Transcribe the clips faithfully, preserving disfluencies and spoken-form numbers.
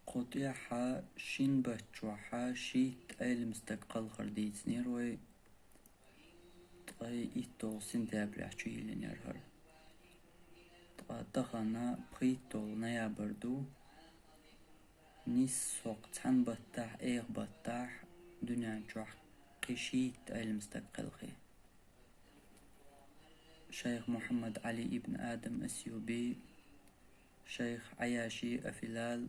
Кху тӀехьа шин бетта чохь шийтта Ӏелам стаг кхелхар дийцинера вай, ткъе итталгӀа сентябрехь чу йиллинера хӀара. Ткъа тахана пхийтталгӀа ноябрь ду. Нийсса хӀокху цхьана баттахь, эха баттахь дуьнен чохь кхин шийтта Ӏелам стаг кхелхи. Шайх Мухьаммад Ӏали ибн Адам Асюби, шайх Ӏаяши Афилал,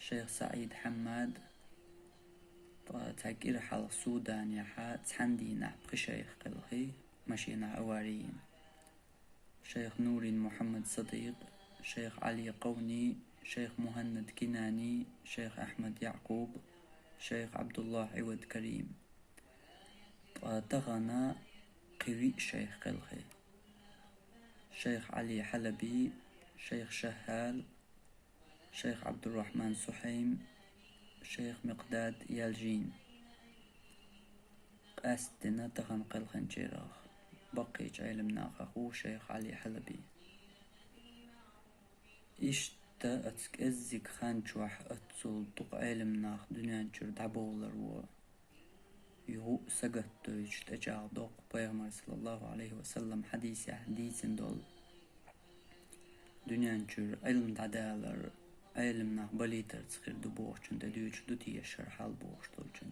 шайх СаӀид Хьаммад, ткъа цхьа кӀира хьалха Суданехьа цхьана дийнахь пхи шайх кхелхи, машинахь авари йина. Шайх Нурин Мухьаммад Садикъ, шайх Ӏали Къавни, шайх Мухьаннад Кинани, шайх Ахьмад Якъуб, шайх Ӏабдуллахь Ӏивад Карим. Ткъа тахана кхин виъ шайх кхелхи. Шайх Ӏали Хьалаби, шайх Шахьал, шайх Ӏабдуррахьман Сухьайм, шайх Микъдад Ялжин. Къаьсттина тахана кхелхинчарах баккхийчу Ӏелам нахах ву шайх Ӏали Хьалаби. Иштта оцу кӀеззиг хан чохь оццул дукха Ӏелам нах дуьнен чуьра дӀабовлар ву. Юха а сагатдойтуш тӀечӀагӀдоккху Пайхамар, саллаллаху Ӏалайхи ва саллам, хьадисехь дийцина долу дуьнен чуьра Ӏилма дӀадалар, Ӏелам нах балийтарца хир ду бохучун тӀе дуьйцуш ду теша хӀара хьал бохуш долчун.